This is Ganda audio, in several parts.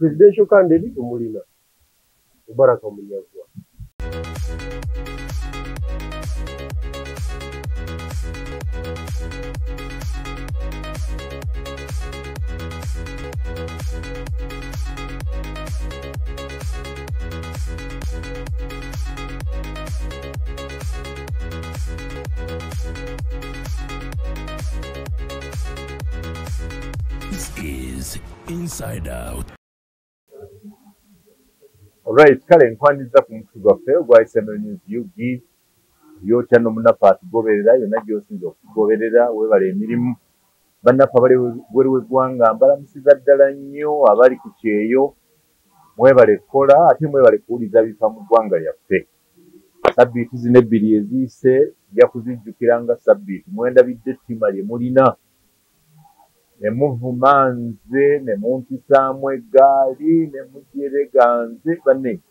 Presidential candidate tumulina, Mubaraka Munyagwa. This is Inside Out. Alright, kale nkwaniriza ku mukutu gwaffe ogwa SML News UG. Yotya n'omunafu atugoberera yonna gy'osinza okutugoberera, weebale emirimu. Bannaffe abali bweru w'eggwanga mbalamusiza ddala nnyo, abali ku kyeyo mwebale kukola ate mwebale kuwuliza bifa mu ggwanga lyaffe. Sabbiiti zino ebbiri eziyise nja kuzijjukira nga sabbiiti mwendabidde ettima lye mulina, ne muvuma nze, ne mumpisaamu eggaali, ne mujerega nze. Banne,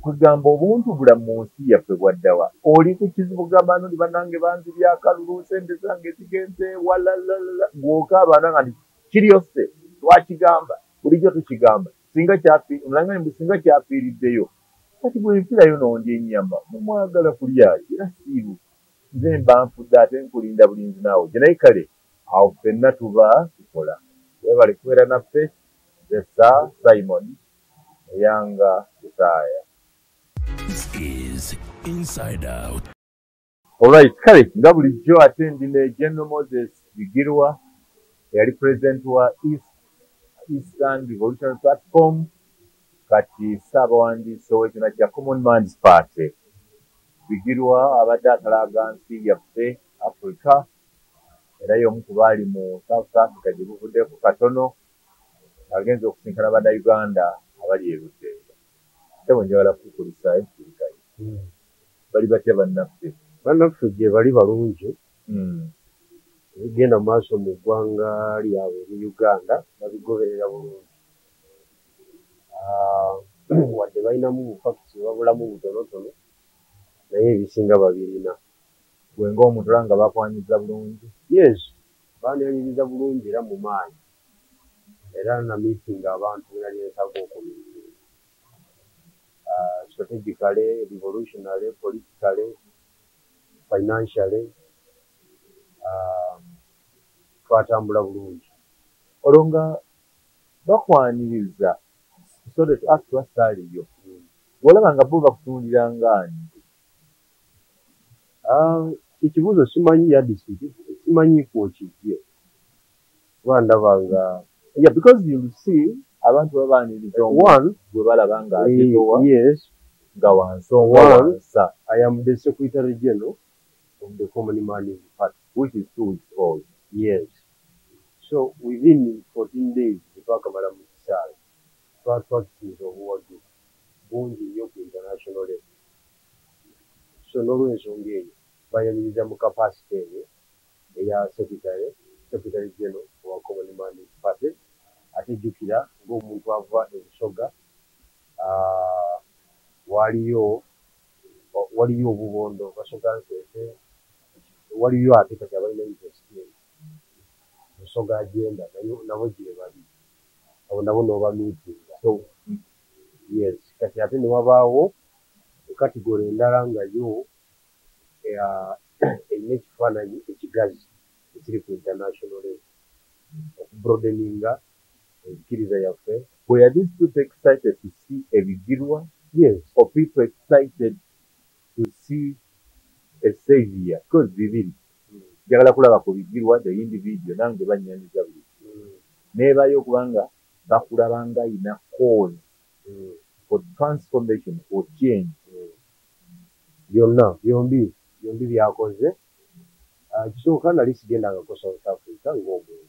kwegamba obuntu bulamu mu nsi yaffe bwaddawa. Oli ku kizibu gamba nti bannange banzibye akalulu, ssente zange zigenze walalala, gw'okaaba nga nti kiryose twakigamba, bulijjo tukigamba, singa singa kyafiiriddeyo. Kati bwe nfirayo n'ondya ennyama, mumwagala kulya ki? Era siiru nze mba nfudde ate nkulinda bulinzi naawe gye. Naye kale awo ffenna tuba tukola. Weebale kubeera naffe. Nze Sir Simon Eyanga Lutaaya. This is Inside Out. Alright, kale nga bulijjo ate ndi ne General Moses Bigirwa, eyali president wa Eastern Revolutionary Platform, kati ssaabawandiisi ow'ekibiina kya Common Man's Party. Bigirwa abadde atalaaga nsi yaffe Africa, era y'omu ku baali mu South Africa gye buvuddeko katono, agenze okusinkana Bannayuganda abali erudda eyo. Ssebo, njagala kukulisaayo ekirikayo. Bali batya bannaffe? Bannaffe gye bali balungi. Ebigenda mu maaso mu ggwanga lyabwe eri Uganda babigoberera bulungi. Wadde balinamu bufakisi babulamu butonotono, naye ebisinga babirina. Gwe ng'omuntu olaba nga bakwaniriza bulungi? Yes, banyaniriza bulungi era mu maanyi, era na meeting abantu be nali nsaba okumeetinga. Strategically, revolutionary, politically, financially, twatambula bulungi. Olwo nga bakwaniriza, so that ask wasaaliyo, bw'olaba nga bo bakutunuulira ng'ani? Ekibuuzo simanyi yadisi, simanyi kw'okijje, kuba ndaba nga Yeah, because you see abantu babaaniriza one gwe balaba nga azitowa, nga wansonga wansa. I am the Secretary General of the Common Man's Party, which is 2 weeks old. Yes. So within 14 days twakamala mu kisaawe, twatwakisiza obuwagizi bungi nnyo ku international level. So n'olwensonga eyo bayaniriza mu capacity eyo eya secretary general owa Common Man's Party. Ate jjukira ng'omuntu ava e Busoga, waliyo obubondo Basoga Nsese, waliyo ate kati abalina interest eyo Busoga agenda nayo, nabo gye bali, abo nabo n'obamiitinga. So yes, kati ate ne wabaawo category endala nga yo erina ekifaananyi ekigazi ekiri ku international level, okubroadeninga enzikiriza yaffe. Were these people excited to see a Bigirwa Yes. or people excited to see a savior? Because bibiri, njagala kulaba ku Bigirwa the individual, nange bannyaniza buli neebayo okubanga bakulaba nga ayina cause for transformation, for change. Byonna byombi byakoze. Kisooka nali sigendangako South Africa ng'omuntu,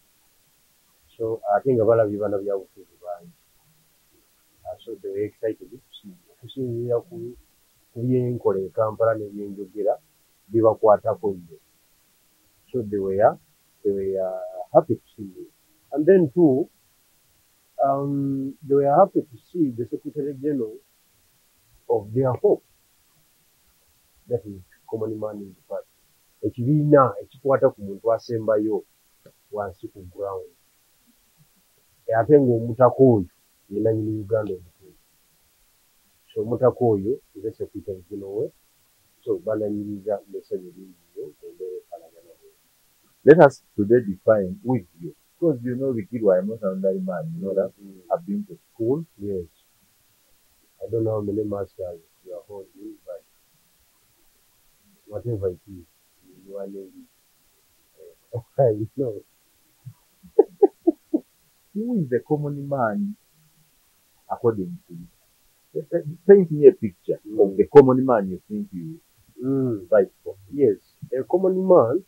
so ate nga balabye bana byabufuzi bangi. So they were excited to see, okusinziira ku byenkola e Kampala n'ebyenjogera bibakwatako nnyo. So they were happy to see me, and then two, they were happy to see the Secretary General of their hope, that is Common Man Party, ekibiina ekikwata ku muntu asembayo wansi ku ground, ate ng'omutaka oyo Ye nannyini Uganda omutuufu. So omutaka oyo nze secretary general we, so bananyiriza n'essanyu lingi nnyo embeera efaanagana bwe. Let us today define with you, because you know, Bigirwa, I'm not an ordinary man. You know that I've been to school. Yes. I don't know how many masters you are holding, but whatever it is, you are name. I know. Who is the common man according to you? Paint me a picture of the common man you think you fight for. Yes, a common man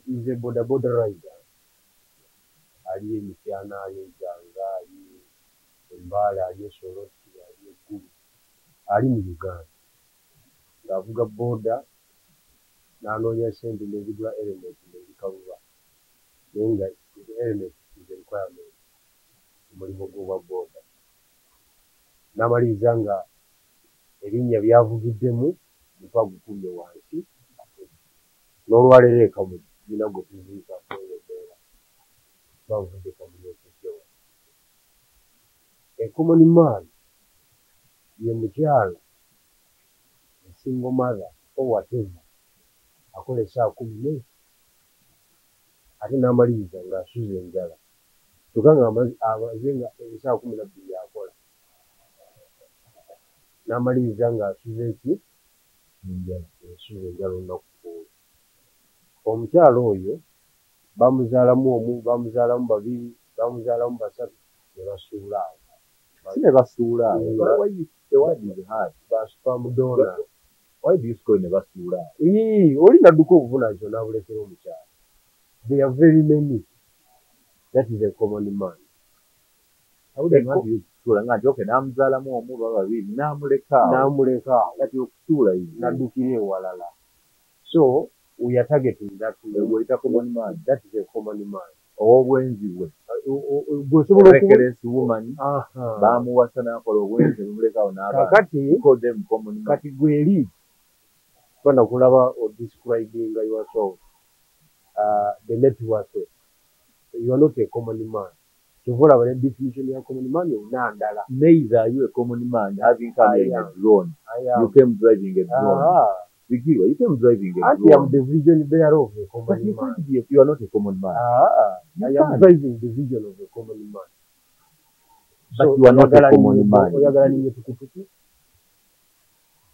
is a boda boda rider. Ali e Mityana, ali e Iganga, ali e Mbale, ali e Soroti, ali e Gulu, ali mu Uganda. Ng'avuga boda n'anoonya ssente n'ezigula helmet n'ezikaluba, naye nga helmet is a requirement omulimu gw'obwa boda. N'amaliriza nga erinnya byavugiddemu mutwe agukubye wansi, n'olwaleero e Kamuli tulina gwe tuziika kweyo embeera, bavudde Kamuli okujja wano. A common man ye mukyala, a single mother or whatever, akola essaawa 14 ate n'amaliriza ng'asuze enjala, kyokka ng'amaze nga essaawa 12 akola, n'amaliriza ng'asuze ki? Enjala, asuze enjala olunaku olwo. Omukyala oyo bamuzaalamu omu, bamuzaalamu babiri, bamuzaalamu basatu, ne basuula awo. Si ne basuula awo. Why the word is hard? Ba sperm donor. Why do you score ne basuula awo? Ii, oli n'adduka obuvunaanyizibwa n'abulekera omukyala. There are very many. That is a common man. I wouldn't want you kusuula nga nti okay, n'amuzaalamu omu oba babiri n'amuleka awo. N'amuleka awo. Kati okusuula is N'addukira ewalala. So we are targeting that. Gw'oyita common man. That is a common man. Ow'obwenzi bwe. Gw'osobola okuba Reckless woman. Aha. Baamuwasa n'akola obwenzi ne bamuleka awo n'abaana. Kakati Call them common man. Kati gwe eri banakulaba o describing yourself, the network. You are not a common man. Kyova olaba ne definition ya common man yonna ndala. Neither are you a common man having come here in a I am. drone. I am. You came driving a drone. Ah. Bigirwa, you came driving a Anti I'm drone. the vision bearer of a But common you man. can't be, you are not a common man. Ah, You I am can't. driving the vision of a common man. But So, you are not a oyagala common ninye man. oyagala ninye tukutuku.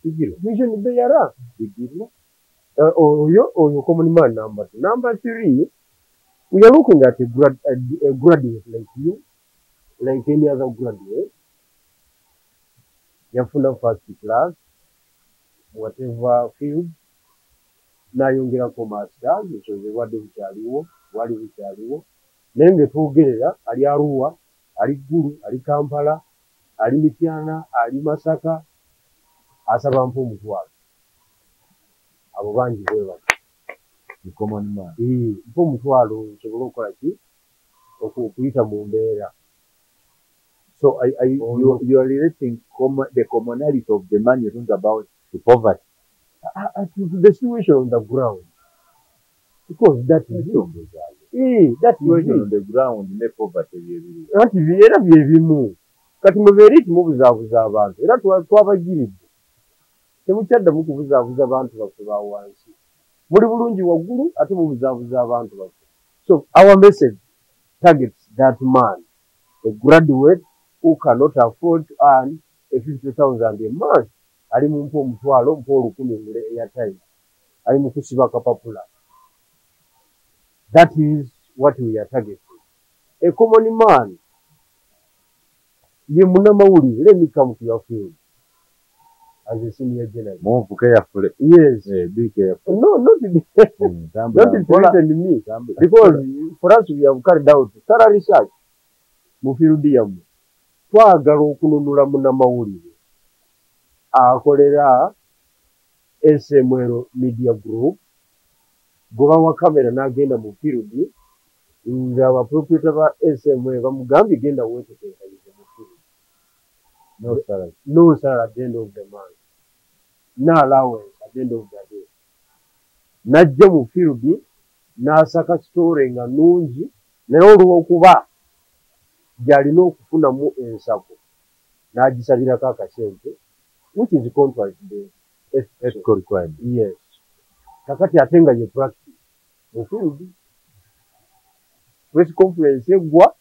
Bigirwa. Vision bearer. Bigirwa. Oyo common man number 2. Number 3, we are looking at a graduate like you, like any other graduate. Yafuna first class, whatever field, n'ayongerako masters, obusobozi bwadde bukyaliwo, bwali bukyaliwo. Naye nga twogerera ali Arua, ali Gulu, ali Kampala, ali Mityana, ali Masaka, asaba mpa omutwalo. Abo bangi bwe batyo. The common man. Mpa omutwalo nsobole okukola ki? Okuyita mu mbeera. So you are relating the commonality of the man you're talking about to poverty. To the situation on the ground. Because that is it. That is Situation it. on the ground ne poverty bye biri. Anti era bye bimu. Kati mubeere nti mubuzaabuza abantu. Era twabagiridde. Temukyaddamu kubuzaabuza bantu baffe ba wansi. Muli bulungi waggulu ate mubuzaabuza abantu baffe. So our message targets that man, a graduate who cannot afford to earn a 50,000 a month. Ali mu mpa omutwalo, mpa olukumi ngule airtime. Ali mu kusiba kapapula. That is what we are targeting. A common man, ye munnamawulire, let me come to your field as a senior journalist. Move carefully. Yes. Be careful. No, not Tambula not threaten me. Tambula. Because for us we have carried out thorough research mu field yammwe. Twagala okununula munnamawulire akolera SML Media Group, goba wa kamera n'agenda mu field nga abaproprietor ba SML bamugambye genda weetetenkanize mu field. No salary. No salary at the end of the month. No allowance at the end of the day. N'ajja mu field n'asaka story nga nnungi, naye olw'okuba gy'alina okufunamu ensako n'agisabirako akasente, which is contrary to the ethical requirement. Yes. Kakati ate nga ye practice mu field, press conference eggwa,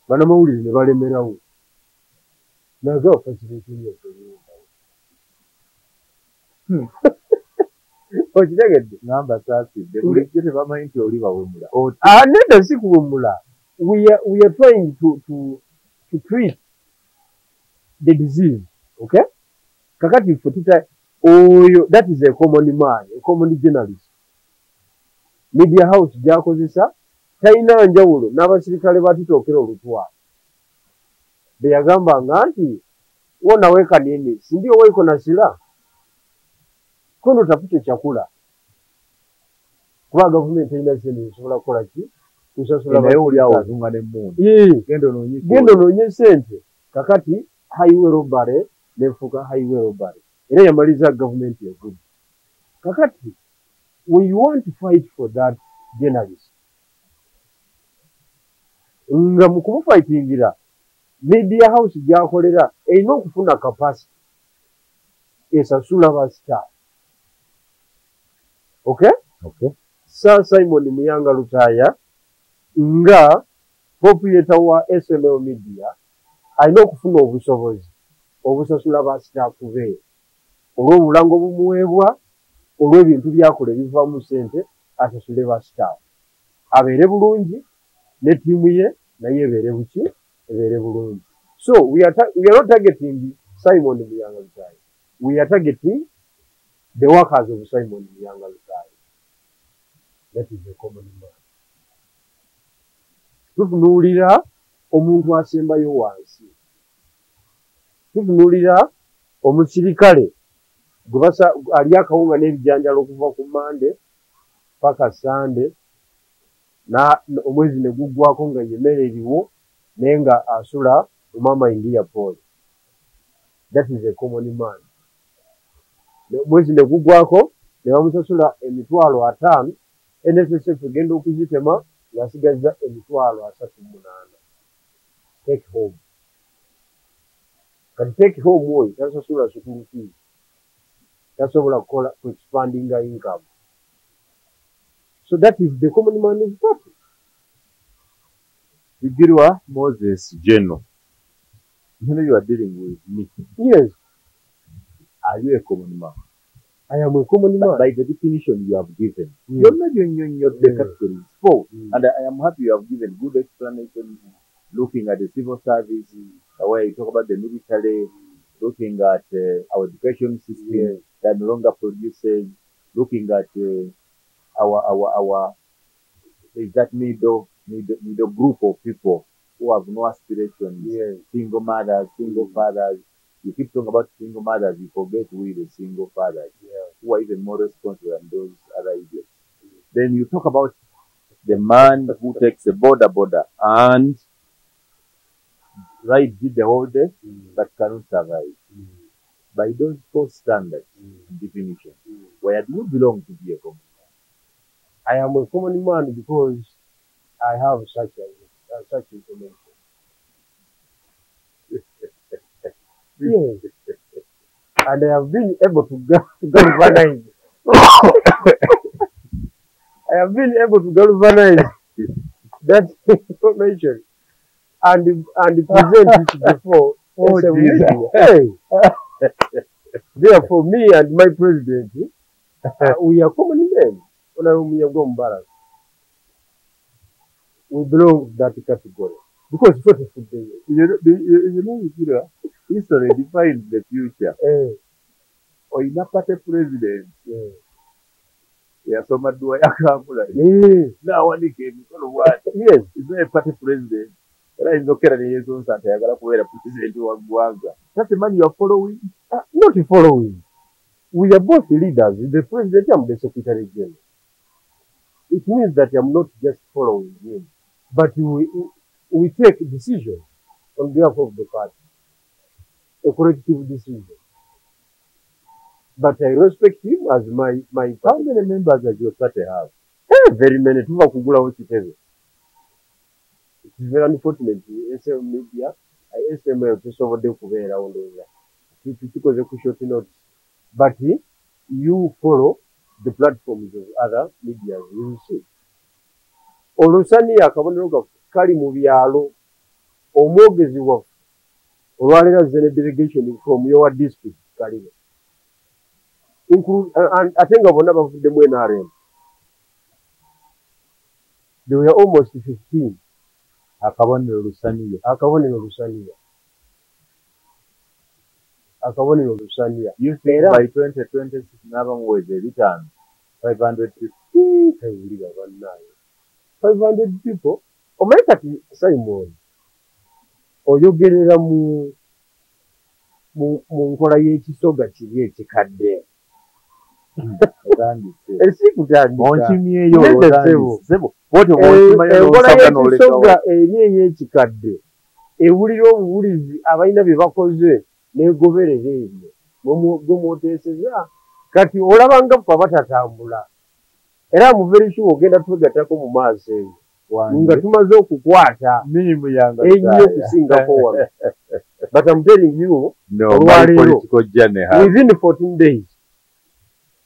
bannamawulire ne balemerawo, nagaba facilitation yaffe ey'endawo. Okitegedde? Ngamba saasidde, bulijjo tebamanyi nti oli bawemula. Ah, nedda, si kuwemula. We are trying to treat the disease, okay? Kakati ffe tuta oyo, that is a common man, a common journalist. Media house gy'akozesa talina njawulo n'abasirikale batitookera olutwalo be yagambanga nti wonaweka nini, si ndio wewe iko na silaha, kwenda utafute chakula, kuba gavumenti erina sente esobola kukola ki, kusasula. Naye oli awo ozunga n'emmundu. Genda onoonye. Genda onoonye sente. Kakati highway robbery nefuuka highway robbery, era yamaliza gavumenti egudde. Kakati we want to fight for that journalist, nga mu kumufightingira, media house gy'akolera erina okufuna capacity esasula ba staff, okay? Okay. Sir Simon Muyanga Lutaaya nga proprietor wa SML Media alina okufuna obusobozi obusasula ba staff be, olw'obulango obumuweebwa, olw'ebintu byakola ebivaamu ssente, asasule ba staff, abeere bulungi ne ttiimu ye, naye ebeere buki, ebeere bulungi. So we are not targeting Simon Muyanga Lutaaya, we are targeting the workers of Simon Muyanga Lutaaya. That is the common man. Tutunuulira omuntu asembayo wansi, tutunuulira omusirikale gwe ali akawunga n'ebijanjalo okuva ku Mande paka Sande, omwezi ne guggwako nga yemmere eriwo, naye nga asula mu mama india pole. That is a common man. Omwezi ne guggwako ne bamusasula 50,000, NSSF egenda okuzitema ng'asigazza 38,000 take home. Kati take home oyo tasasula school fees, tasobola kukola ku expandinga income. So that is the common man's party. Bigirwa Moses General, you know you are dealing with me. Yes. Are you a common man? I am a common man. By the definition you have given. You're not your the categories four. And I am happy you have given good explanation, looking at the civil service, where you talk about the military, looking at our education system that no longer produces, looking at our there's that middle group of people who have no aspirations, single mothers, single fathers. You keep talking about single mothers, you forget we the single fathers who are even more responsible than those other idiots. Then you talk about the man who takes a boda boda and rides it the whole day but cannot survive. By those four standards and definition, where do you belong to be a common man? I am a common man because I have such information. Yes. And I have been able to galvanize. I have been able to galvanize that information and present it before Oh, SM Jesus. Media. Hey. Therefore, me and my president, we are common men. Honorable Munyagwa Mubarak. We belong to that category. Because first of all, You know, history defines the future. Olina party president yasoma dduwa ya Kamulali n'awanika emikono bw'ati. Is not a party president. Era ayinza okukera ne yeesonsa nti ayagala kubeera president wa ggwanga. That's the man you are following. Not following. We are both leaders. The president and the secretary general. It means that I'm not just following him, but we take decisions on behalf of the party, a collective decision. But I respect him as my How party. Many members does your party have? Eh, very many. Tuva kugulawo kitebe. It's very unfortunate SM Media, SML tusobodde kubeerawo, ndowooza tukikoze ku short notice, but you follow the platforms of other medias, you see. Olusaniya akabonero kaffe kali mu byalo. Omwogezi waffe olwaleero azze ne delegation from your district Kaliba, ate nga bonna bavuddemu NRM. They were almost 15. Akabonero Lusaniya. Akabonero Lusaniya, akabonero Lusaniya. You think by 2026 naba muweze 500, 550? Kawulira bannaayo, 500 people. Omanyi kati Simon, oyogerera mu nkola y'ekisoga kiri ekikadde. Enkola y'ekisoga eri ey'ekikadde ewulira obuwulizi abalina bye bakoze n'egoberera ebyo gwe mwoteeseza. Kati olaba nga ffe abatatambula, era mu very sure ogenda twegattako mu maaso eyo nga tumaze okukwata mirimu yange ennyo okusingako wano. But I'm telling you, olwaleero within 14 days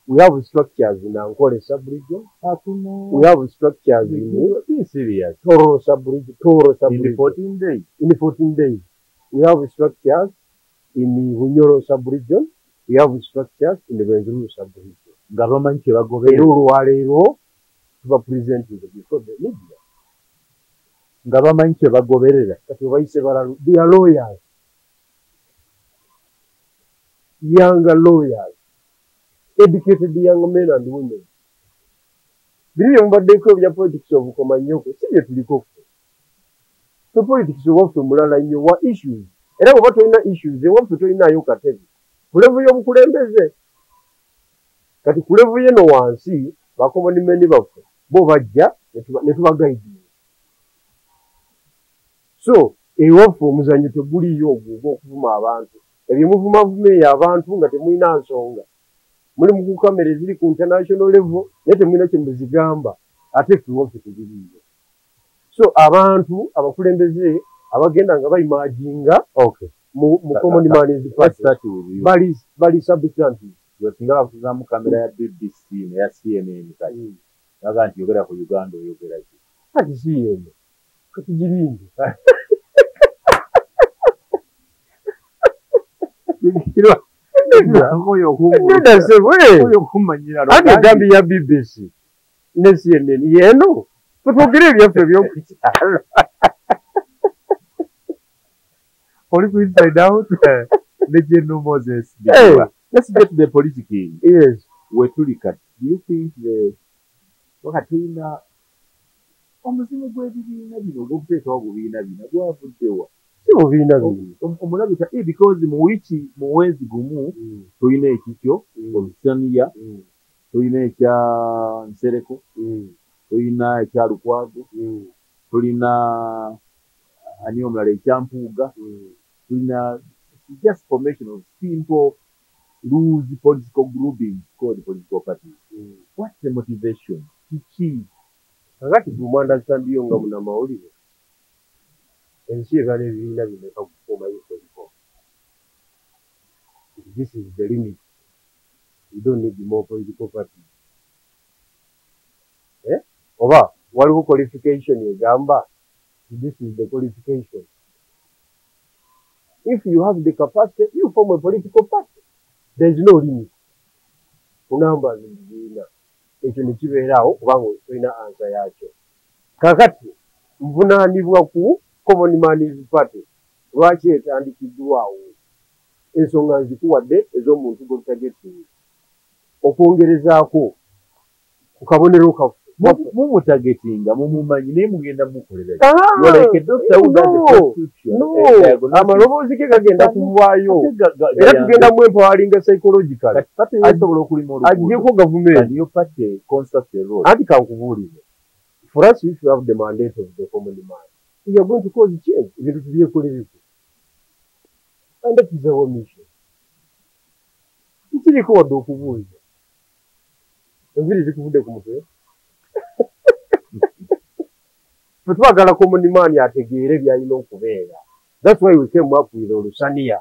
we have structures in Ankole sub-region, we have structures in Be serious. Toro sub-region, Toro sub-region. In 14 days? In 14 days. We have structures in Bunyoro sub-region, we have structures in the Rwenzururu sub-region. Nga bamanyi kye bagoberera. Era olwaleero tuba presenting before the media. Nga bamanyi kye bagoberera. Kati obayise balalu. They are lawyers. Younger lawyers. Educated young men and women. Biri bye mubaddeko ebya politics obukomanyoko si bye tuliko ffe. Ffe politics owaffe mulala nnyo wa issues. Era bw'oba tolina issues ewaffe tolinayo katebe. Ku level y'obukulembeze. Kati ku level y'eno wansi ba common men baffe bo bajja ne tubagaidinga. So ewaffe omuzannyo teguliyo ogwo ogw'okuvuma abantu. Ebyo muvumavuma eyo abantu nga temulina nsonga. Muli mu kamera eziri ku international level naye temulina kye muzigamba, ate ffe ewaffe tebiriiyo. So abantu abakulembeze abagenda nga bayimaginga mu common man's party bali substantive. Singa bakuzaamu kamera ya BBC neya CNN kati baga nti yogera ku Uganda, oyogera ki? Kati si yeno, kati girinde. Ate egambi ya BBC ne CNN yeno, tutwogere ebyaffe ebyokukyalo. Oli ku Inside Out ne General Moses. Let's get to the politicking. Yes. Wetuli kati, do you think the wakati tulina omuzimu gw'ebibiina bino ogw'okuteekawo obubiina bino gwavuddewa? Si bubiina bino. Omulabika because mu wiiki mu mwezi gumu tulina ekikyo Olusaniya, tulina ekya Nsereko, tulina ekya Lukwago, tulina ani omulala ekya Mpuuga, tulina just formation of simple loose political groupings called political parties. What's the motivation? Kiki? Kakati gwe nga munnamawulire, ensi eba n'ebibiina bimeka kukuumayo political? This is the limit. We don't need more political parties. Eh? Oba waliwo qualification egamba this is the qualification. If you have the capacity, you form a political party. There is no limit. Ku numbers mu bibiina. Ekyo ne kibeeraawo kubanga tolina answer yakyo. Kakati nvunaanibwa ku Common Man's Party. Lwaki etandikiddwawo? Ensonga nzikuwadde ez'omuntu gw'otagetinga. Okwongerezaako ku kabonero kaffe. Mumutagetinga, mumumanyi naye mugenda mukolera. Amaloboozi ge gagenda kuvaayo. Era tugenda mu empoweringa psychological. Aggyeko gavumenti. Anti kankubuulire. For us, if you have the mandate of the common man, we are going to cause change. Ebintu tubyekolereko. And that is our mission. Tikiriko wadde okubuuza. Enviiri zikuvudde ku mutwe. Ffe twagala common man ategeere by'alina okubeera. That's why we came up with olusaniya,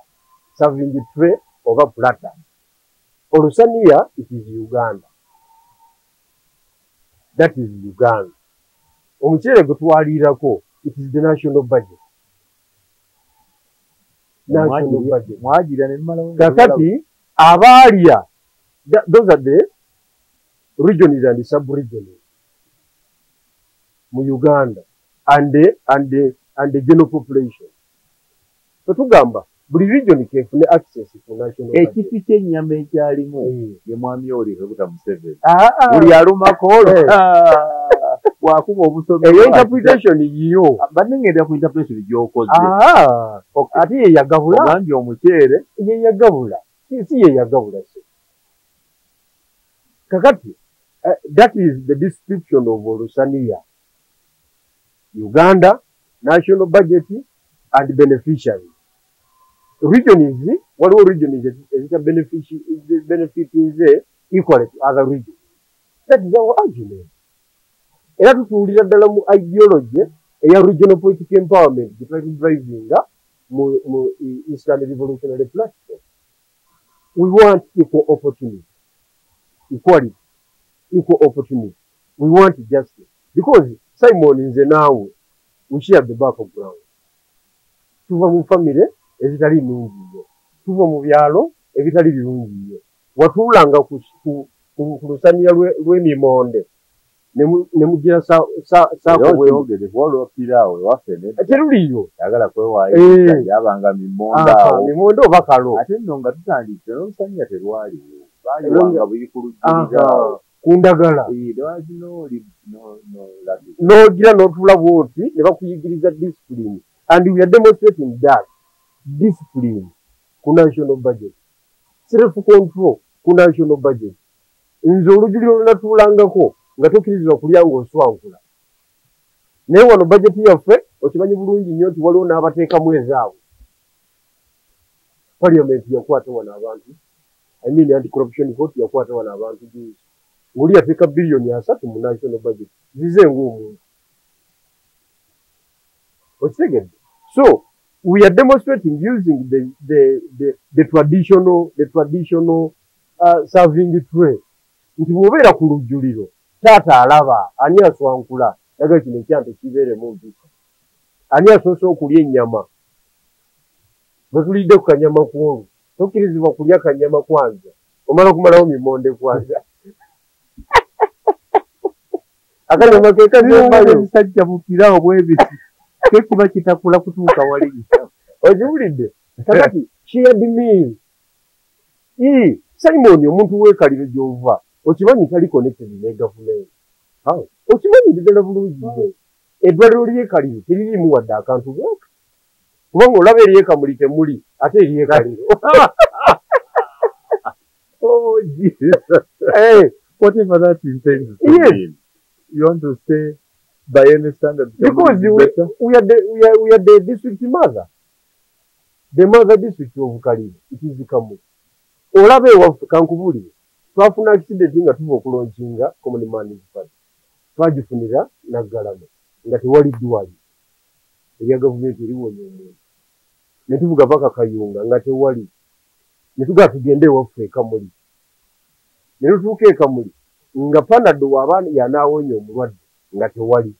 serving tray oba platter. Olusaniya, it is Uganda. That is Uganda. Omuceere gwe twaliirako, it is the national budget. National budget. Mwagira ne mmalawo. Kakati abaalya, those are the regions and sub-regions mu Uganda and the general population. So tugamba buli region kefune access ku national budget. Ekifi ky'ennyama ekyalimu ye mwami oli Kaguta Museveni. Ah, ah. Buli alumako olwo Eh. wakuba obusomi. Eyo interpretation yiyo. Banne ngenda ku interpretation gy'okoze. Ah, ate ye yagabula. Ogambye omuceere. Ye yagabula, si ye yagabula si. Kakati that is the description of olusaniya: Uganda, national budget and beneficiaries. Regions, waliwo regions ezita benefitinze equally to other regions. That is our argument. Era tutuulira ddala mu ideology eya regional political empowerment gye twali drivinga mu Eastern Revolutionary Platform. We want equal opportunity, equality, equal opportunity. We want justice because Simon, nze naawe, we share the background. Tuva mu famire ezitali nnungi nnyo, tuva mu byalo ebitali birungi nnyo. Watuulanga ku lusaniya lw'emimonde ne mugira Era okyogere kuba olwapiraawo ewaffe nedda. Teruliyo. Yagala kwewaayo Eh. yabanga mimonde Aha, awo. Mimonde oba kalo. Ate nno nga tutandise n'olusaniya terwaliwo. Baaliwanga buyikulujjirira Aha, awo. ku ndagala. Eh, there was no no luggage. N'ogira n'otuula bw'oti ne bakuyigiriza discipline, and we are demonstrating that discipline ku national budget, self control ku national budget. Nze olujuliro lwenatuulangako nga tokkirizibwa kulya ng'oswankula, naye wano budget yaffe okimanyi bulungi nnyo nti waliwo n'abateekamu ezaabwe. Parliament yakwata wano abantu, I mean anti corruption court yakwata wano abantu juzi ng'oli yateeka 30 biliyoni mu national budget zize ng'omuntu. Okitegedde? So we are demonstrating using the traditional serving tray nti bw'obeera ku lujjuliro, taata alaba ani aswankula, naga kino ekyanto kibeeremu mpisa, ani asoose okulya ennyama. Bwe tulidde ku kanyama kwolwo, tokkirizibwa kulya kanyama kwanza, omala kumalawo mimonde kwanza, akanyama ke kasembayo. Ebisajja mupiraawo bwebiti kyo kiba kitakula kutuuka wali. Okiwulidde? Kakati shared meal. Ii, Simon, omuntu weekaliro gy'ova okimanyi tali connected ne gavumenti. Okimanyi ddala bulungi nnyo eddwaliro ly'ekaliro teririimu wadde akantu bwaka, kubanga olaba eryekamuli temuli, ate eryekaliro. Oh, Jesus. Eh, Whatever that intends to Yes. mean. You want to say by any standard because Kamuli is better? We are the district mother, the mother district of Kaliro, it is Kamuli. Olaba ewaffe, kankubuulire, twafuna accident nga tuva okulaunchinga Common Man's Party. Twagifunira Naggalama nga tewali ddwaliro erya gavumenti eriwonya omuntu, ne tuvuga paka Kayunga nga tewali, ne tugaa tugende ewaffe e Kamuli, ne tutuuka e Kamuli nga Panado waaba yanaawonya omulwadde nga tewali.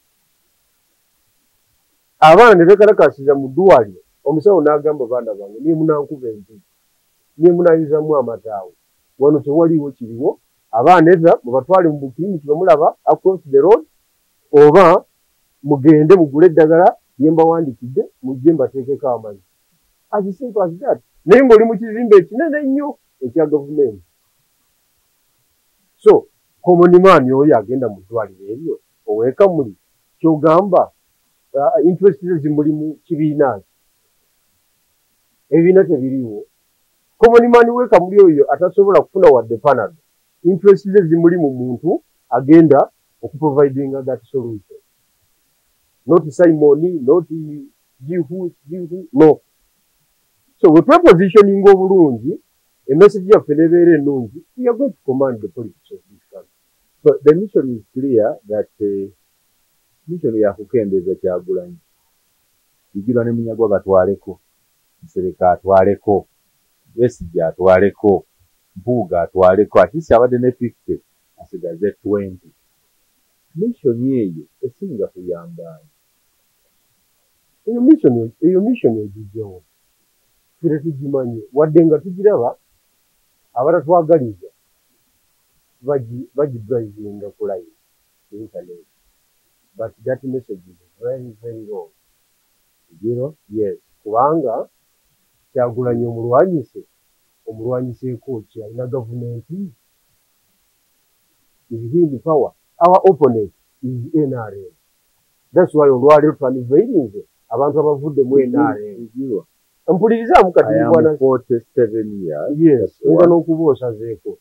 Abaana ne beekalakaasiza mu ddwaliro, omusawo n'agamba, "Baana bange, niye munankuba empi, niye munayuzamu amataawo, wano tewaliiwo kiriwo. Abaana eza mubatwale mu bukiriniki bwemulaba across the road, oba mugende mugule eddagala lye mbawandiikidde, mujje mbateekeko amazzi." As simple as that. Naye ng'oli mu kizimbe ekinene ennyo ekya gavumenti. So common man oyo agenda mu ddwaliro eryo ow'ekamuli, kyogamba interest ze zimuli mu kibiina ki? Ebibiina tebiriiwo. Common man w'ekamuli oyo atasobola kufuna wadde Panado, interest ze zimuli mu muntu agenda okuprovidinga that solution, not Simon, not jihu jihu, no. So bwe twepositioninga obulungi, emessage yaffe nebeera ennungi, we are going to command the politics of this country. But the mission is clear that Mission yakukendeeza Kyagulanyi, Bigirwa ne Munyagwa batwaleko, Nsereko atwaleko, Besigye atwaleko, Mpuuga atwaleko, at least abadde ne 50 asigaze 20. Mission eyo esinga kuyambaani? Eyo mission egijjawo ffe tetugimanyi, wadde nga tugiraba abatatwagaliza bagidrivinga ku line internet, but that message is very very wrong. Bigirwa? Yes, kubanga Kyagulanyi omulwanyise, omulwanyiseeko ki? Alina gavumenti? Is he in power? Our opponent is NRM. That's why olwaleero twaniveirinze abantu abavudde mu NRM. Bigirwa. Mpulirizaamu kati. I am bwana. 47 years. Yes, That's oyinza one. N'okuba osazeeko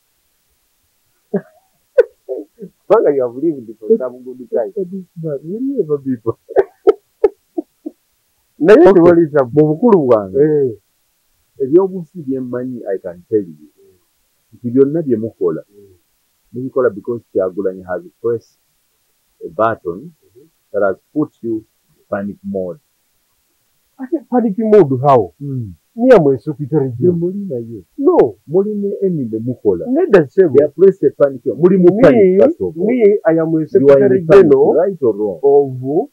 kubanga you have lived for some good time. Will you ever be Naye Okay. tewali tabu. Mu bukulu bwange, ebyobufuzi bye mmanyi, I can tell you nti byonna bye mukola mubikola because Kyagulanyi has pressed a button that has put you in panic mode. Ate panic mode how? Me am a secretary Gye general. muli naye No, muli ne enemy mukola. Nedda ssebo. They have pressed a panic, muli mu panic. Me, First of all, me, I am a you are in secretary panic, general right or wrong? Of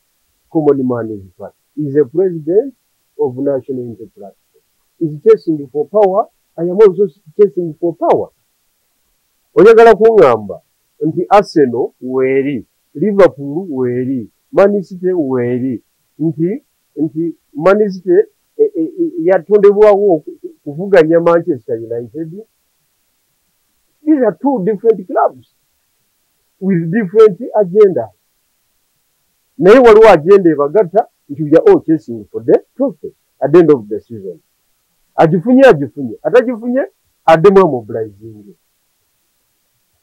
Common Man's Party. Is a president of National Unity Platform. Is chasing for power. I am also chasing for power. Oyagala kuŋŋamba nti Arsenal weeri, Liverpool weeri, Man City weeri, nti Man City yatondebwawo kuvuganya Manchester United? These are two different clubs with different agendas. Naye waliwo agenda ebagatta nti we are all chasing for the trophy at the end of the season. Agifunye agifunye, atagifunye addemu amobilizing.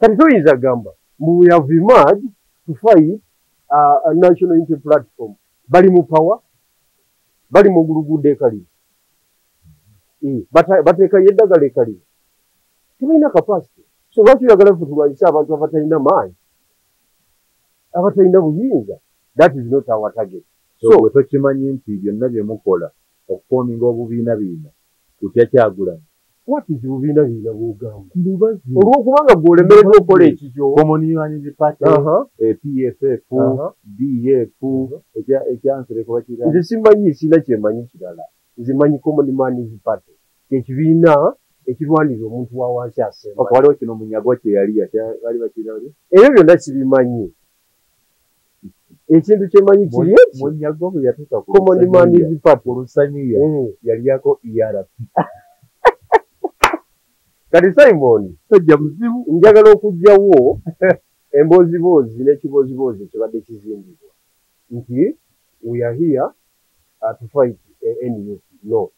Kati toyinza gamba mbu we have emerged to fight a National Unity Platform. Bali mu power, bali mu gulugudo ekalimu, bateekayo eddagala ekalimu, tebalina capacity. So lwaki oyagala ffe tulwanyise abantu abatalina maanyi, abatalina buyinza? That is not our target. So gwe tokimanyi nti byonna bye mukola okuforminga obubiina biina kutya Kyagulanyi? What is bubiina biina bwogamba? Mbubazi. Olwokubanga gwe olemereddwa okukola ekikyo. Common Man's Party, PFF, DF, ekyansereko bakira. Nze simanyi, sina kyemanyi kirala. Nze manyi Common Man's Party, ekibiina ekirwanirira omuntu wa wansi asemba. Okay, waliwo kino Munyagwa kye yali bali bakira bali. Ebyo byonna sibimanyi. Ekintu kyemanyi kiri eki. Munyagwa bwe yatuuka ku Common Man's Party. Ku Lusaniya yalyako ERP. Kati Simon, Tojja muzibu. Njagala okuggyawo embooziboozi n'ekibooziboozi ekibadde kizimbibwa nti we are here to fight NUP. No.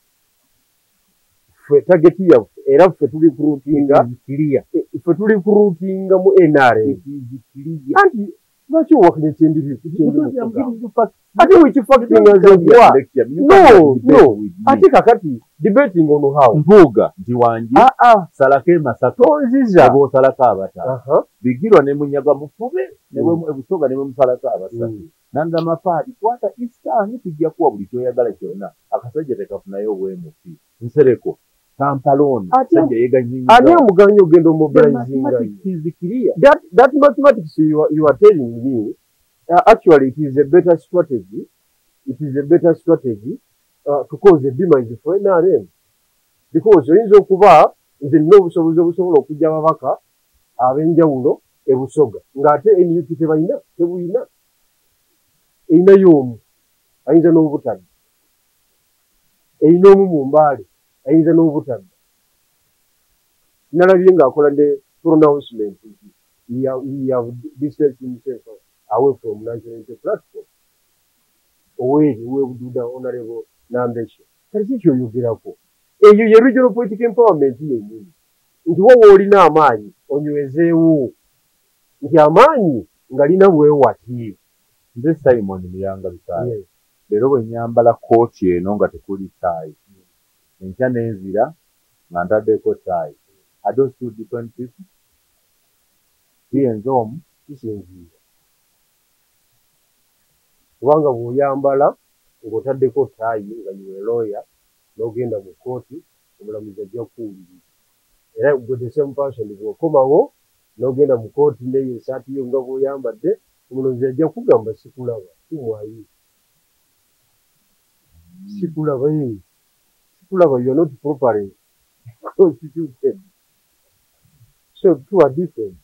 Ffe target yaffe, era ffe tuli kuruutinga, Clear. Ffe tuli kuruutinga mu NRM. It is clear. Anti lwaki owakanya kyendi Because I'm kugamba? Giving you facts. Ate which fact nga nze gwa? Lecture. You No, can't debate no. with me. Ate kakati debating on how? Mpuuga nti wangi Ah ah, salako e Masaka tonziza. oba osalako abataano. Bigirwa ne Munyagwa mufube ne bwe ebusoga ne bwe musalako abasatu. Nangamba Faadi, kwata Eastern, tujja kuwa buli kyoyagala kyonna. Akasajja tekafunayo obwemufi. Nsereko Kampala ono Ate sajja yeganyinya. Ani amuganye ogenda omobilizinga? Mathematics is clear. That mathematics you are telling me, actually it is a better strategy. It is a better strategy to cause a demise for NRM. Because oyinza okuba nze nina obusobozi obusobola okujja ababaka ab'enjawulo e Busoga ng'ate NUP tebalina, tebuyina, erinayo omu ayinza n'obutadda, erina omu mu Mbaale ayinza n'obutadda. Nalabye ng'akola ne pronouncement nti he have distanced himself away from National Unity Platform. Oweeri webududa Honorable Nambeshe, kati ki kyoyogerako? Eyo ye regional political empowerment yennyini, nti wowe olina amaanyi onywezeewo nti amaanyi nga lina bwewati. Nze Simon Muyanga Bisaala, leero bwe nyambala kooti eno nga tekuli ttaayi, enkya nenzira nga ntaddeko ttaayi, are those two different people? Kiyenza omu? Kisinziira. Kubanga bw'oyambala ng'otaddeko ttaayi nga you a lawyer, n'ogenda mu kkooti, omulamuzi ajja kukuwuliriza. Era gwe the same person bw'okomawo n'ogenda mu kkooti n'eyo essaati yo nga bw'oyambadde, omulamuzi ajja kugamba sikulaba, kumwayi. Sikulaba, sikulaba, you are not properly constituted. So two are different.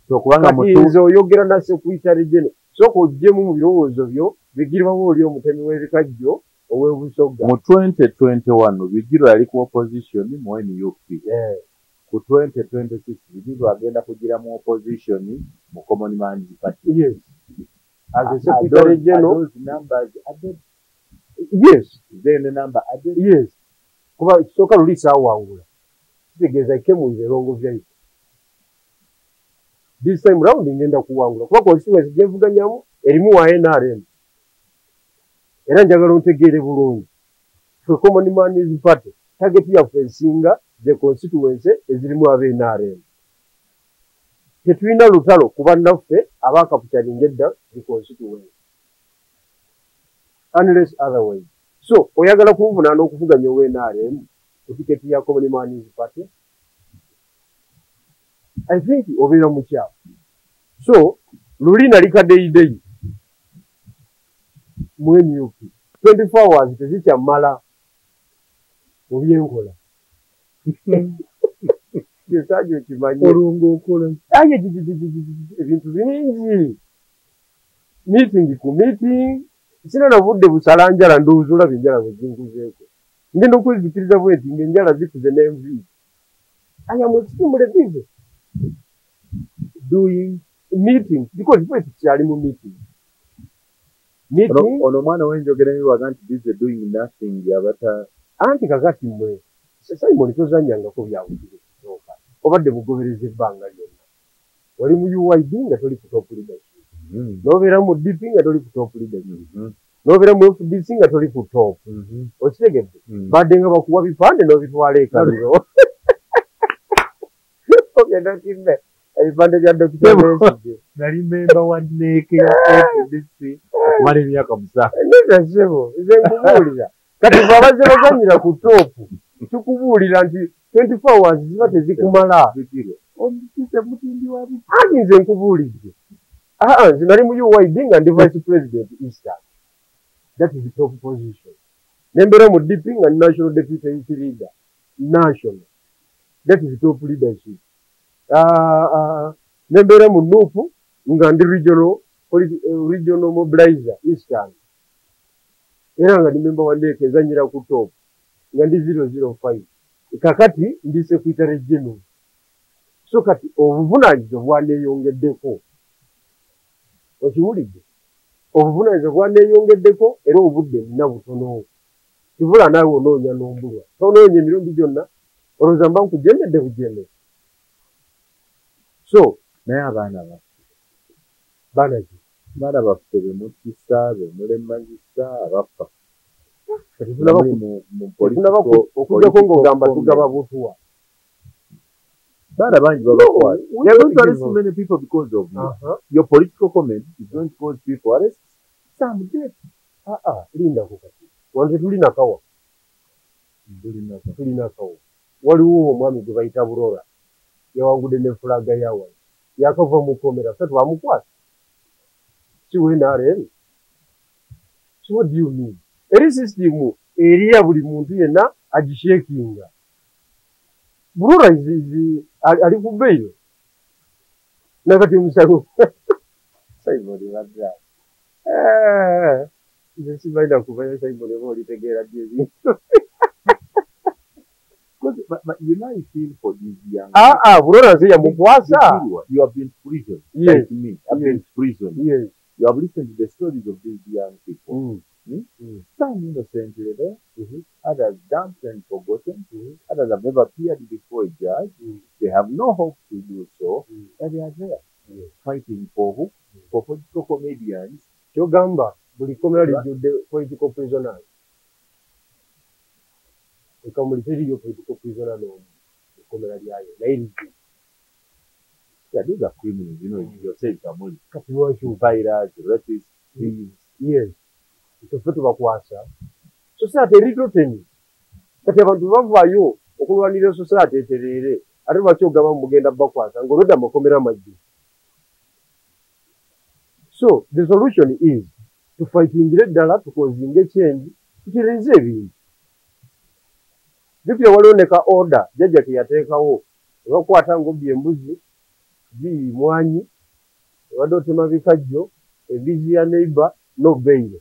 So kubanga Kati nze oyogera na secretary general, sooka oggyemu mu birowoozo byo Bigirwa oli omutemi w'ebikajjo ow'e Busoga. Mu 2021 Bigirwa yali ku opposition mu NUP. Ku 2026 Bigirwa agenda kugira mu opposition mu Common Man's Party. Yes. As a secretary general, Are those numbers added? Yes. Is there any number added? Yes. Kuba ekisooka luli saawangula. Kitegeeza I came with the wrong vehicle. This time round ngenda kuwangula. Kuba constituency gye nvuganyamu erimu wa NRM. Era njagala ontegeere bulungi. Ffe Common Man's Party, target yaffe esinga ze constituency ezirimu aba NRM. Tetulina lutalo ku bannaffe abaakaputyalinga edda zi constituency. Unless otherwise. So oyagala kunvunaana okuvuganya owa NRM ku tiketi ya Common Man's Party? I think obeera mukyamu. So luli nali kadeyideyi mu NUP. 24 hours tezikyamala mu byenkola. Kyesaajo okimanye. Olwo ng'okola. Aye ebintu bingi. Meeting ku meeting. Sina na budde busala njala, ndowooza olaba enjala bwe zinkuzeeko. Ngenda okwezikiriza bwe nti ng'enjala zikuze n'enviiri. I am extremely busy doing meetings because bwe tukyali mu meeting. Meeting. Ono omwana w'enjogera ebiwaga nti busy doing nothing yabata. Anti kakati mmwe Simon tozannyangako bya bufuzi ekisooka. Obadde bugoberezi ebbanga lyonna. Oli mu UYD nga toli ku top leadership. N'obeera mu DP nga toli ku top leadership. N'obeera mu FDC nga toli ku top. Okitegedde? Badde nga bakuwa bipande n'obitwala e Kaliro. Ogenda kimbe ebipande bya Dr. Besigye. Nali memba wa NEC ya FDC okumala emyaka 7. Nedda ssebo, nze nkubuulira. Kati fe abazze bazannyira ku top, tukubuulira nti 24 hours ziba tezikumala. Omukise mutindi wa biki? Anti nze nkubuulidde. Aa, nze nali mu UYD nga ndi vice president Eastern. That is the top position. Ne mbeera mu DP nga ndi national deputy youth leader. National. That is top leadership. Ne mbeera mu NUP nga ndi regional mobilizer Eastern. Era nga ndi member wa NEC ezannyira ku top. Nga ndi 005. Kakati ndi secretary general. So kati obuvunaanyizibwa bwaneeyongeddeko. Okiwulidde? Obuvunaanyizibwa bwaneeyongeddeko era obudde nina butono. Kivula naawe onoonya n'ombulwa. Tonoonya emirundi gyonna, olowooza mba nkujemedde bujemezi. So naye abaana baffe. Baana ki? Abaana baffe be mutisa, be mulemazisa, abafa. Okujjako ng'ogamba tugaba butuwa. Baana bangi babakwata. They are going to arrest many people because of you. Your political comment is going to cause people arrest. Some death. Lindako kati. Wano tetulina kawa. Tulina kawa. Waliwo omwami gwe bayita Burora. Yawangudde ne flag ya wano. Yakava mu kkomera, ffe twamukwata. Si NRM. So what do you mean? Eri system eriya buli muntu yenna agishakinga. Burora ali ku bail. Nakati omusango. Simon Badra. Nze sibalina kuvayo Simon oba olitegeera ddi ebintu. But you know I feel for these young Burora nze yamukwasa. You have been to prison. Yes. Like me. I've been to prison. Yes. You have listened to the stories of these young people. Some innocently there, others dumped and forgotten, others have never appeared before a judge. They have no hope to do so, and they are there fighting for who? For political comedians. Kyogamba buli kkomera lijjudde political prisoners. Ekamuli teriyo political prisoner n'omu ekkomera lyayo, naye lijjudde. Yeah, those are criminals, you know, you say Kamuli. Kati lwaki Fighters, rapists, thieves. Yes. Ffe tubakwasa. Society eri rotten. Kati abantu bavaayo okulwanira society etereere, ate lwaki ogamba mugenda bakwasa ng'olwedda amakomera amajju? So the solution is tufightingire ddala, tukozinge change, tutereeze ebintu. Jjukira waliwo ne ka order jjajja ke yateekawo, ebakwata ng'obbye embuzi, mwanyi, obadde otema bikajjo, embizi ya neighbor, no bail.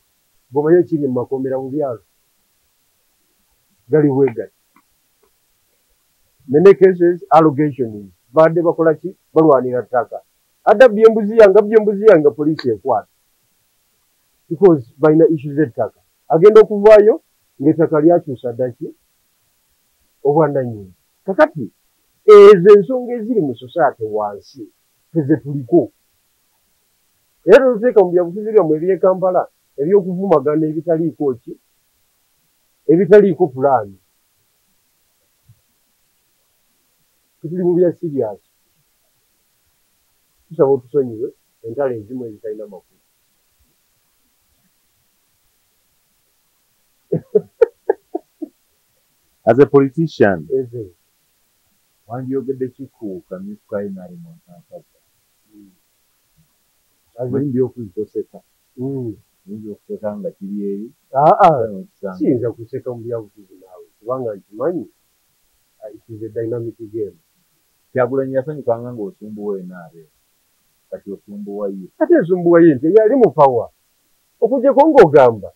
Bw'omanya ekiri mu makomera mu byalo gali bwe gati. Many cases, allegations, badde bakola ki? Balwanira ttaka. Adde abbye embuzi yange, abbye embuzi yange, poliisi ekwata because balina issue z'ettaka. Agenda okuvaayo ng'ettaka lyakyusa dda ki? Obwannannyini. Kakati ezo ensonga eziri mu society wansi ffe tuliko, era totuteeka mu byabufuzi byammwe eby'e Kampala eby'okuvumagana ebitaliiko ki, ebitaliiko pulaani. Tetuli mu bya serious. Tusaba otusonyiwe entalo ezimu ezitalina makulu. As a politician, Eze. Wandyogedde ki ku kamyufu ka NRM Nkansabwa? As a- Mulimu byokuzi toseka. Oyinza okuseka nga kiri eri. Aa, okisanga. Siyinza kuseka mu byabufuzi naawe, kubanga nkimanyi it is a dynamic game. Kyagulanyi yasanyukanga ng'osumbuwa NRM. Kati osumbuwa ye. Ate ensumbuwa ye nti yali mu power, okuggyako ng'ogamba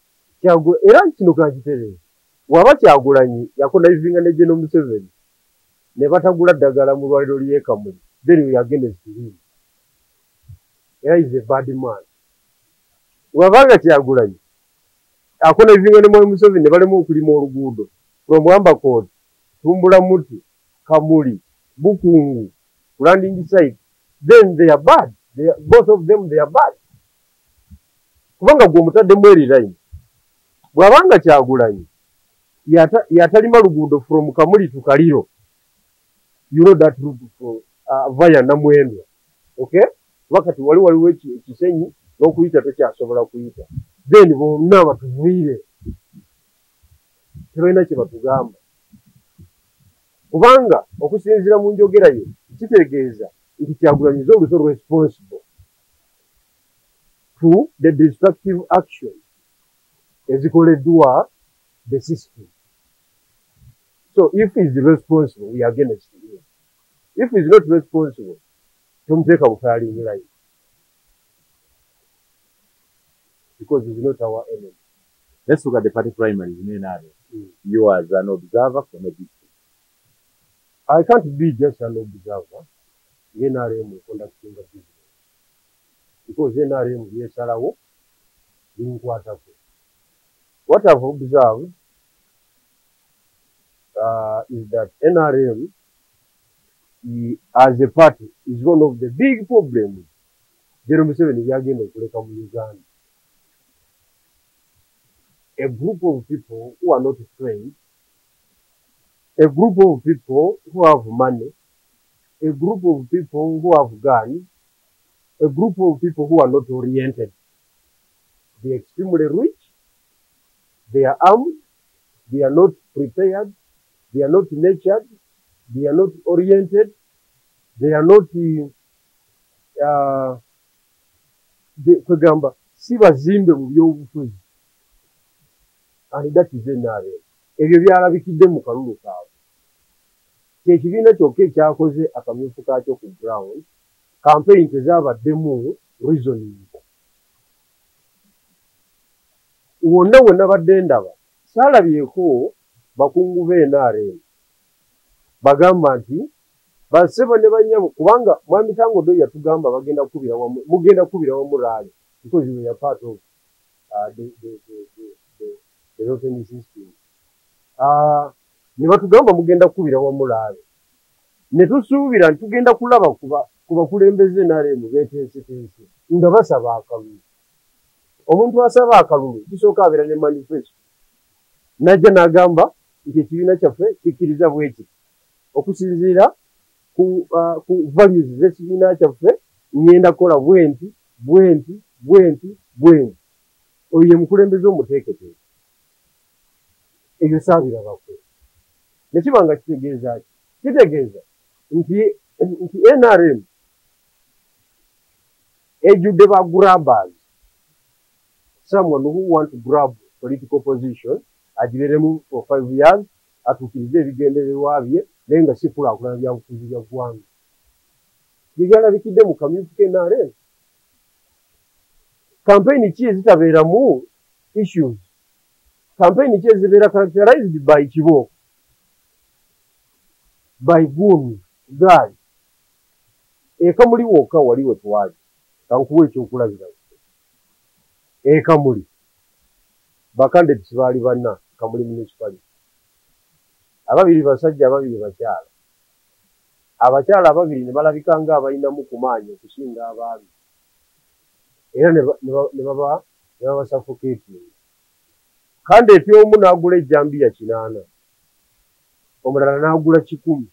era kino kankitereeza, bw'aba Kyagulanyi yaconnivinga ne General Museveni ne batagula ddagala mu lwaliro ly'e Kamuli, then we are against him, era is a bad man. Bw'abanga Kyagulanyi aconnivinga ne Mwami Museveni ne balema okulima oluguudo from Ambakot, Tumbulamuti, Kamuli, Bukungu landing site, then they are bad. They are, both of them, they are bad, kubanga gwe omutaddemu eri line. Bw'abanga Kyagulanyi yatalima luguudo from Kamuli to Kaliro, you know that route for via Namwendwa, okay, wakati wali waliwo ekisenyi n'okuyita tokyasobola kuyita, then bonna batuviire, tebalina kye batugamba, kubanga okusinziira mu njogera ye kitegeeza nti Kyagulanyi is also responsible to the destructive action ezikoleddwa the system. So if he is responsible, we are against him. If he is not responsible, tomuteeka mu firing line because he is not our enemy. Let's look at the party primaries in NRM. You as an observer from a distance. I can't be just an observer. NRM conducting a business. Because NRM byesalawo binkwatako. What I've observed is that NRM as a party is one of the big problems General Museveni byagenda okuleka mu Uganda. A group of people who are not trained, a group of people who have money, a group of people who have guns, a group of people who are not oriented. They are extremely rich, they are armed, they are not prepared, they are not nurtured, they are not oriented, they are not kwegamba si bazimbe mu byobufuzi. And that is NRM. Ebyo byalabikidde mu kalulu kaabwe. Kyekibiina kyokka ekyakoze akamyufu kaakyo ku ground, campaign tezaabaddemu reasoning. Wonna wonna badde ndaba, saalabyeko bakungu ba NRM bagamba nti bassebo ne bannyabo, kubanga Mwami Tanga Odoi yatugamba bagenda kukubira wamu, mugenda kukubira wamu rally because we are part of the rotten system. Ne batugamba mugenda kukubira wamu rally. Ne tusuubira nti tugenda kulaba ku bakulembeze NRM beeteeseteese nga basaba akalulu. Omuntu asaba akalulu kisooka abeera ne manifesto. Najja n'agamba nti ekibiina kyaffe kikkiriza bwe kiti okusinziira ku values z'ekibiina kyaffe, ngenda kukola bwenti bwenti bwenti bwenti. Oyo ye mukulembeze omuteeketeeke. Ebyo saabirabako. Ne kiba nga kitegeeza ki? Kitegeeza nti NRM ejjudde ba grabbers, someone who want to grab political position agibeeremu for 5 years atuukirize ebigendererwa bye, naye nga si kulaakulana byabufuzi bya ggwanga. Bye byalabikidde mu kamyufu k'NRM. Campaign ki ezitabeeramu issues? Campaign ki ezibeera characterized by kibooko, by goons, gaali? Ekamuli wokka wali we twali, kankuwa ekyokulabirako. Ekamuli bakandidates baali banna. Kamuli municipality, ababiri basajja, ababiri bakyala. Abakyala ababiri ne balabika nga abalinamu ku maanyi okusinga abaami, era ne babasuffocating. Candidate omu n'agula ejjambiya 8, omulala n'agula 100,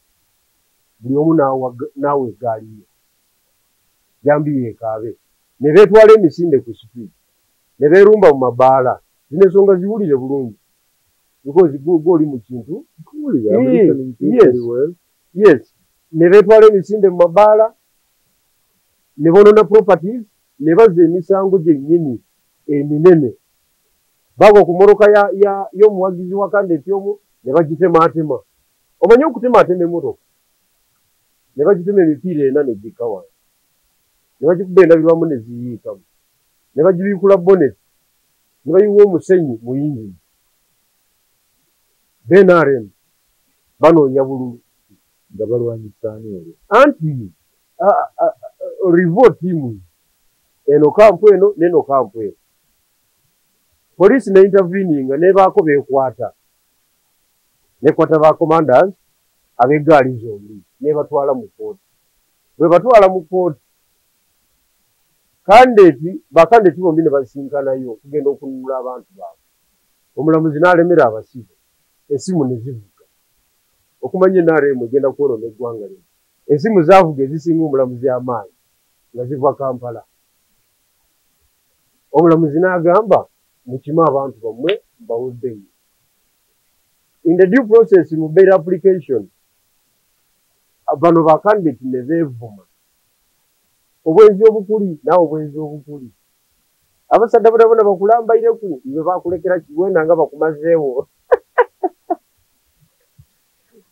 buli omu n'awa eggaali ye, jambiya ekaabe. Ne beetwala emisinde ku sipiidi, ne beerumba mu mabaala. Zino ensonga ziwulire bulungi, because gw'oli mu kintu. Yes, ne beetwala emisinde mu mabaala, ne bonoona properties, ne bazza emisango gyennyini eminene. Bagwa ku mmotoka y'omuwagizi wa candidate omu ne bagitemaatema. Omanyi okutemaatema emmotoka? Ne bagitema emipiira ena ne gikka wansi, ne bagikuba endabirwamu ne ziyiikamu, ne bagibiikula bonnet, ne bayiwa omusenyu mu yingini. NRM banoonya bululu. Nga balwanyisa ani olwo? Anti rival teams, eno camp eno n'eno camp eno. Poliisi ne interveninga, nebaako beekwata, nekwata ba commanders ab'eggaali zombi, nebatwala mu kooti. Bwe batwala mu kooti, candidate bakandidate bombi ne basinkanayo okugenda okununula abantu baabwe. Omulamuzi n'alemera abasibe, essimu ne zivuga. Okumanya NRM egenda kwonoona eggwanga lino, essimu zaavuga ezisinga omulamuzi amaanyi nga ziva Kampala. Omulamuzi n'agamba, mukime abantu bammwe mbawe bail. In the due process mu bail application, bano ba candidate ne beevuma obwenzi obukuli, naawe obwenzi obukuli. Abasadda bonabona bakulambaireku, iwe bakulekera kiwena nga bakumazeewo.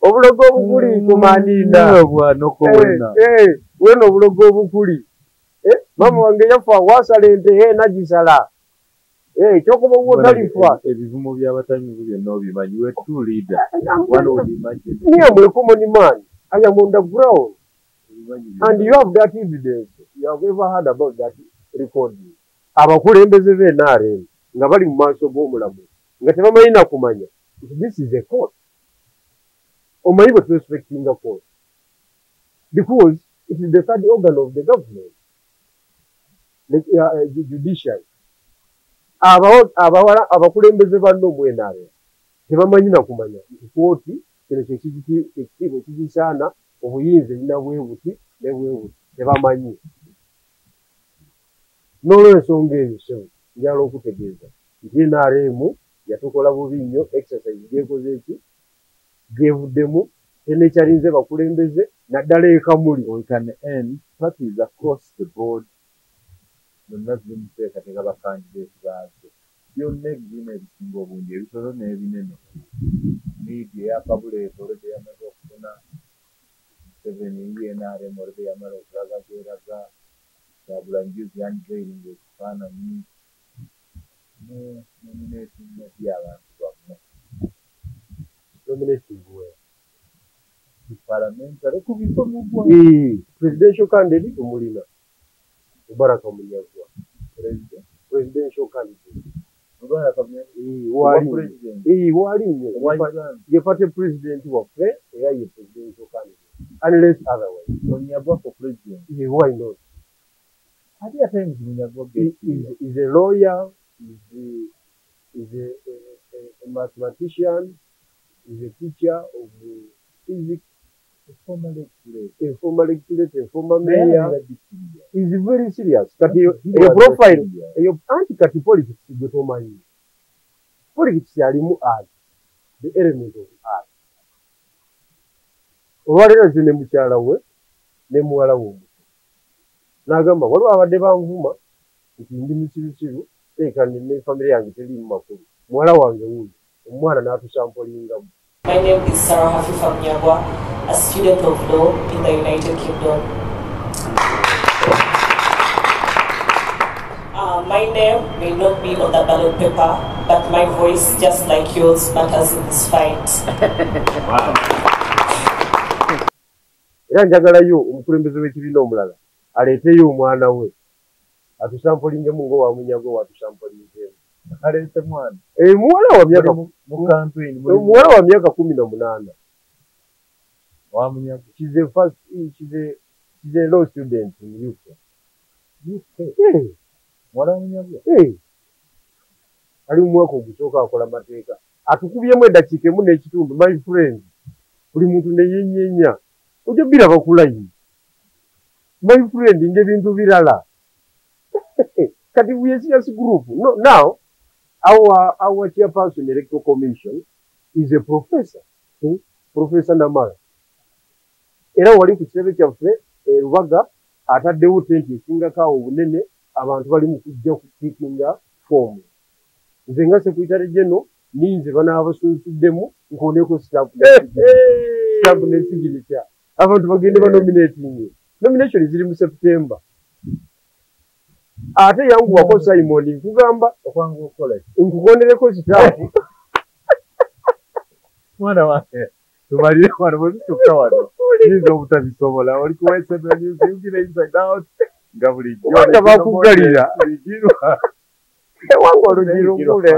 Obulogo obukuli kumanina. Wena obulogo obukuli. Mama wange yafa wasala ente nagisala. Ekyokuba wotalifa. Ebivumo by'abatamiivu byonna obimanyi. You are true leader. One would imagine. Me am a common man. I am on the ground. And you have that evidence. You have ever heard about that recording. Abakulembeze b'NRM nga bali mu maaso g'omulamuzi nga tebamanyi na kumanya this is a court. Omanyi bwe turespectinga court, because it is the third organ of the government, the judiciary. Abakulembeze banno mu NRM tebamanyi na kumanya nti kooti kino kyekitiibwa ekigisaana, obuyinza erina bwe buti ne bwe buti, tebamanyi. N'olwensonga eyo, ssebo, njagala okutegeeza nti NRM yatukola bubi nnyo. Exercise gyekoze eki gyevuddemu tenekyalinze bakulembeze, naddala ekamuli. We can end parties across the board zonna ziri mu kuteekateeka bakandidate baazo. Byonna ebibiina ebisinga obungi, ebitono n'ebinene. Media eyakabuleeta olwedde yamaze okufuna Museveni, NRM olwedde yamala okulaga gyeraga. Kyagulanyi juzi unveiling ekifaananyi mu nominating y'abantu bammwe. Nominating where? Parliamentary ku bifo mu ggwanga. Presidential candidate tumulina Mubaraka Munyagwa. President. Presidential candidate. Mubaraka Munyagwa. Wali. President. Wali nnyo. Owa Uganda. Ye party president waffe era ye presidential candidate. Unless otherwise. Munyagwa for president. Why not? Ate at times Munyagwa gets Is a lawyer, is a mathematician, is a teacher of physics. A former legislator, a former mayor is very serious. Kati eyo profile eyo anti kati politics gwe tomanyi. Politics alimu art, the element of art. Olwaleero nze ne mukyala we ne muwala we omuto n'agamba waliwo abadde banvuma nti ndi musirusiru teeka ne famire yange teriimu makulu, muwala wange wuuyo omwana n'atusampolingamu. My name is Sarah Hafifa Munyagwa, a student of law in the United Kingdom. My name may not be on the ballot paper, but my voice, just like yours, matters in this fight. Wow. Era njagalayo omukulembeze w'ekibiina omulala aleeteyo omwana we atusampolingemu ng'owa Munyagwa watusampolinzeemu. Aleete mwana? Muwala wa myaka muwala wa myaka 18. Wa Munyagwa. She's a first, she's a law student in UK. UK? Yeah. Muwala wa Munyagwa? Eh. Ali mu mwaka ogusooka akola mateeka. Atukubyemu eddakiika emu n'ekitundu, my friend. Buli muntu ne yennyenya. Ojja biraba ku line. My friend, ng'ebintu birala. Kati we are serious group. No, now our chairperson electoral commission is a professor. Professor Namara. Era wali ku kitebe kyaffe e Rubaga ataddewo tenti esingako awo obunene abantu bali mu kujja kupiikinga foomu. Nze nga secretary general ninze banaabasunsuddemu nkooneko stamp ne signature. Abantu bagende banominating. Nomination ziri mu September. Ate yanguwako Simon nkugamba okwangu okukola nkukonereko stamp. Mwana wange tumalire wano bwe tutuuka wano yinza obutabisobola. Oli ku SML News Uganda Inside Out nga bulijjo kubanga bakuggalira ewange olugirugule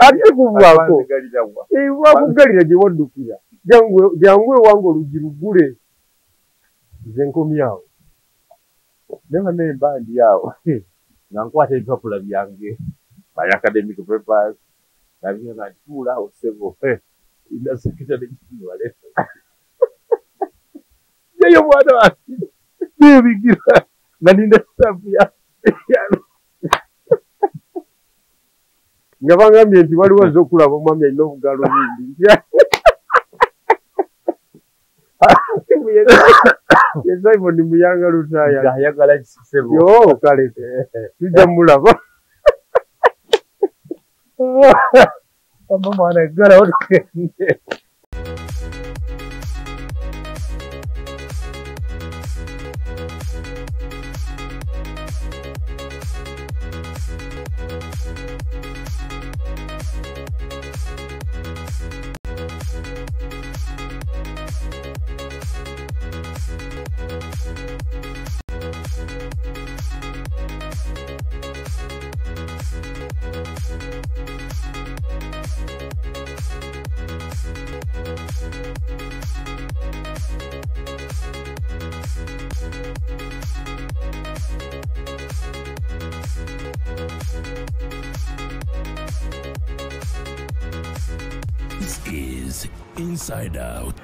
ate kuvaako bakuggalira gye waddukira jangu ewange olugirugule nze nkomyawo. Never naye mba ndi awo nga nkwata ebipapula byange my academic papers nabyo nga ntuula awo ssebo ina secretary general yeyo mwana wange nebigira nga ninda stamp ya nga bangambye nti waliwo azze okulaba omwami alina obugalo bingi. Ye Simon Muyanga Lutaaya. Ayagala kisebo. Yo kale tujja mulaba. Mama mwana gala otugende. This is Inside Out.